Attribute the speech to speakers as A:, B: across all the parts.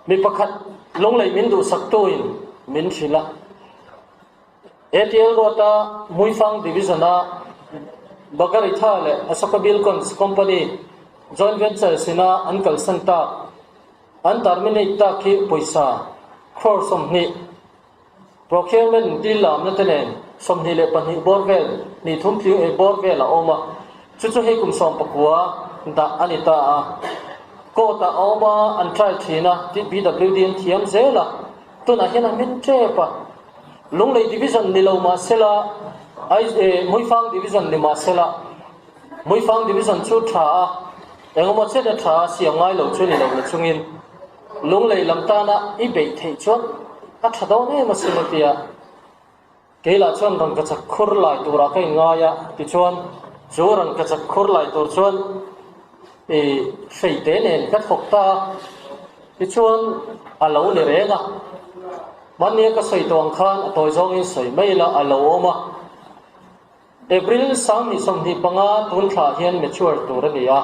A: Mi pakhat lunglei min duhsaktuin min hrilh a. ATL Road-a Hmuifang Division-a Bagaritha leh Ashoka Buildcons Company joint venture sina an kalsan tak, an terminate tak hi pawisa crore 20 procurement deal lamna te nen 22 bawr vel hnih thum tling ei bawr vel a awm a, chu chu hei kum 19 dah a ni ta a. Court-ah a awm a, an trial thin a, BWD an thiam zel a, tunah hian a hmin tep a. Lunglei Division ni lo mahsela, Hmuifang Division ni mahsela, Hmuifang Division chu tha a, engemaw chen a tha a, siam ngai lo chu ni lo la chungin Lunglei lam tana i beih theih chuan a tha dawn em asin a ti a. Kei lah chuan rangkachak khur lai turah ka inngai a, tichuan chu rangkachak khur lai tur chuan i hreite nen ka thawk ta a, tichuan a lo ni reng a. Hmannia ka sawi tawh ang khan a tawi zawngin sawi mai ila a lo awm a. April 2025 tun thlah hian mature tur a ni a,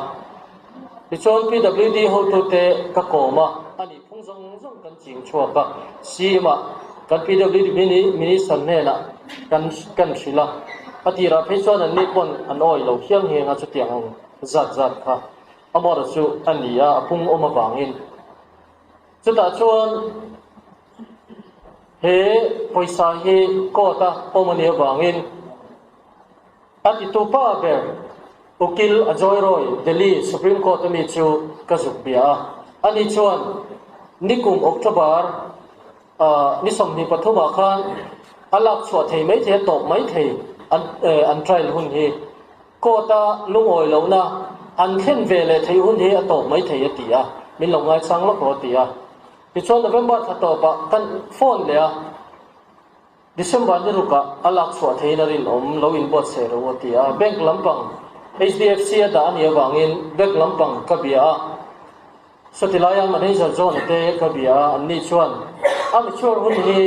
A: tichuan PWD hotute ka kawm a, a nih phung zawng zawng kan ching chhuak a, CM ah kan PWD Minister hnenah kan kan hrilh a, a tirah phei chuan an ni pawn an awi lo hial ngheng a chutiang ang zat zat kha a mawra chu a ni a, a pung awm avangin. Chutah chuan he pawisa hi court a awm a nih avangin a titu pa ber Ukil Ajoy Roy, Delhi Supreme Court ami chu ka zuk bia a. Ani chuan nikum October ni 23 ah khan a lak chhuah thei mai thei a tawp mai thei an trial hun hi. Court a lungawi lohna an thlen ve leh theih hun hi a tawp mai thei a ti a, min lo ngaichang lawk rawh a ti a. Tichuan November thla tawpah kan phone leh a, December ni rukah a lak chhuah theihin a rinawm lo inbuatsaih rawh u a ti a. Bank lampang HDFC a dah a nih avangin bank lampang ka bia a, sawti laia manager John-a te ka bia a, anni chuan a mature hun hi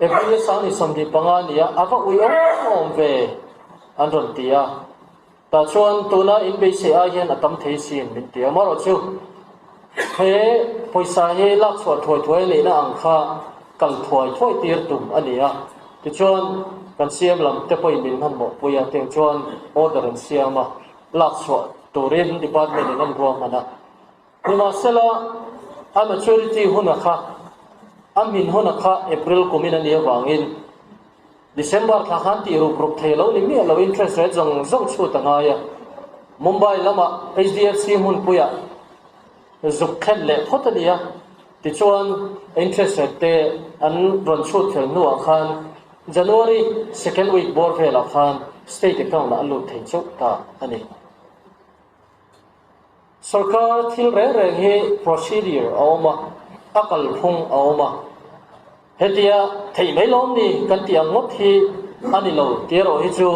A: April 2025 a nia, a va ui awm awm ve an rawn ti a. Tah chuan tuna in beisei ai hian a tam thei sin min ti a. Amaherawhchu he pawisa hi lak chhuah thuai thuai a nihna ang kha kal thuai thuai tir tum a ni a. Tichuan kan siam lam te pawhin min hmanhmawh pui a, tiang chuan order an siam a, lak chhuah turin department in an ruahman a. Nimahsela, a maturity huna kha, a hmin huna kha April kumin a nih avangin December thla khan tih ruk ruk thei lo ni miah lo interest rate zawng zawng chhut a ngai a. Mumbai lama HDFC hmunpuiah zuk thlen leh phawt a ni a, tichuan interest rate te an rawn chhut fel hnuah khan January second week bawr velah khan state account-ah a lut thei chauh ta a ni. Sorkar thil reng reng hi procedure a awm a, a kalphung a awm a. Hetia theih mai lawm ni kan tih ang ngawt hi a ni lo tih erawh hi chu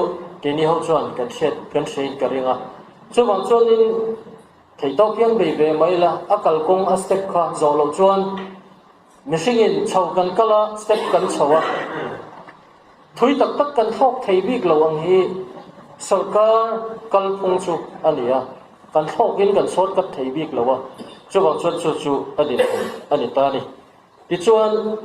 A: keini ho chuan kan hriat kan hrein ka ring a. Chuvang chuanin theih tawk hian bei ve mai ila, a kalkawng a step kha zawh loh chuan mihringin chho kan kal a, step kan chho a. Thui tak tak kan thlawk thei bik lo ang hi sorkar kalphung chu a ni a, kan thlawkin kan shortcut thei bik lo a, chuvang chuan chu chu a dinhmun a ni ta a ni. Tichuan,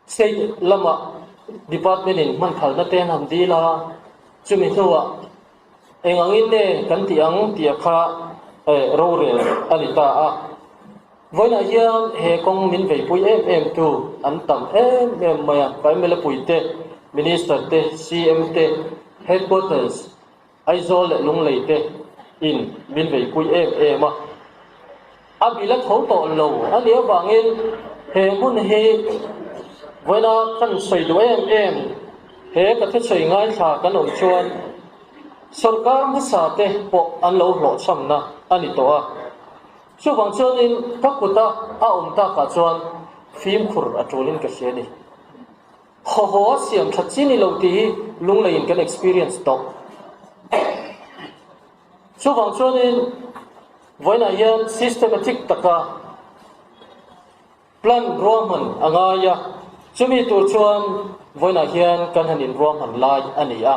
A: state lama department in hman phalna te an han dil a, chumi hnuah eng angin nge kan tih ang tih a kha rorel a ni ta a. Vawiinah hian he kawng min veipui em em tu an tam em em mai a, ka mla pui te, Minister te, CM te, Headquarters, Aizawl leh Lunglei te in min veipui em em a. A bil a tho tawh lo a nih avangin he hmun hi vawiina kan sawi duh em em, he ka thusawi ngaithla kan awm chuan sawrkar hmasa te pawh an lo hlawhchhamna a ni tawh a. Chuvang chuanin ka kuta a awm takah chuan fimkhur a tulin ka hria a ni. Haw haw a siam that chi ni lo tih hi lungleiin kan experience tawh. Chuvang chuanin vawiinah hian systematic taka plan ruahman a ngai a, chumi tur chuan vawiinah hian kan han inruahman lai a ni a.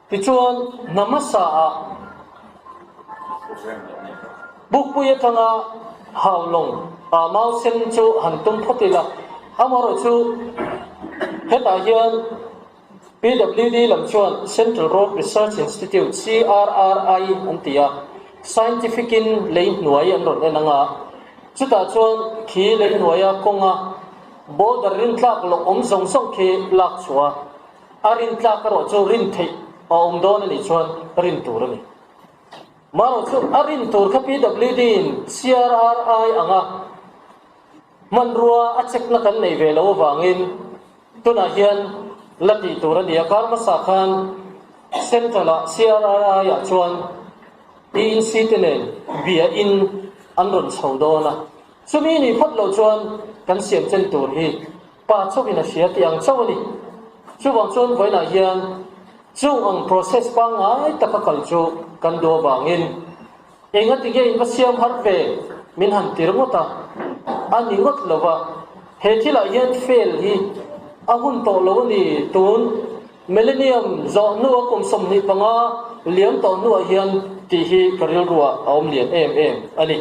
A: Tichuan, hna hmasa ah. Bukpui atanga Haulawng ah mau sen chu han tum phawt ila, amaherawhchu hetah hian PWD lam chuan Central Road Research Institute, CRRI, an ti a, scientific in lei hnuai an rawn en ang a, chutah chuan khi lei hnuaia kawnga boulder rintlak loh awm zawng zawng khi lak chhuah a, a rintlak erawh chu rin theih a awm dawn a nih chuan rin tur a ni. Marawh chu a rin tur kha PWD in CRRI anga hmanrua a check na kan nei ve lo avangin tunah hian la tih tur a ni a. Kar hmasa khan Central ah CRRI ah chuan ENC te nen bia in an rawn chho dawn a. Chumi nih phawt loh chuan kan siam chen tur hi Pa chauhin a hria tih ang chauh a ni. Chuvang chuan vawiinah hian chung ang process pangngai taka kal chu kan duh avangin engati nge in va siam har ve min han ti ringawt a, a ni ngawt lo va. He thilah hian fail hi a hun tawh lo a ni. Tun Millennium zawh hnua kum 25 liam tawh hnuah hian tih hi ka rilruah a awm lian em em a ni.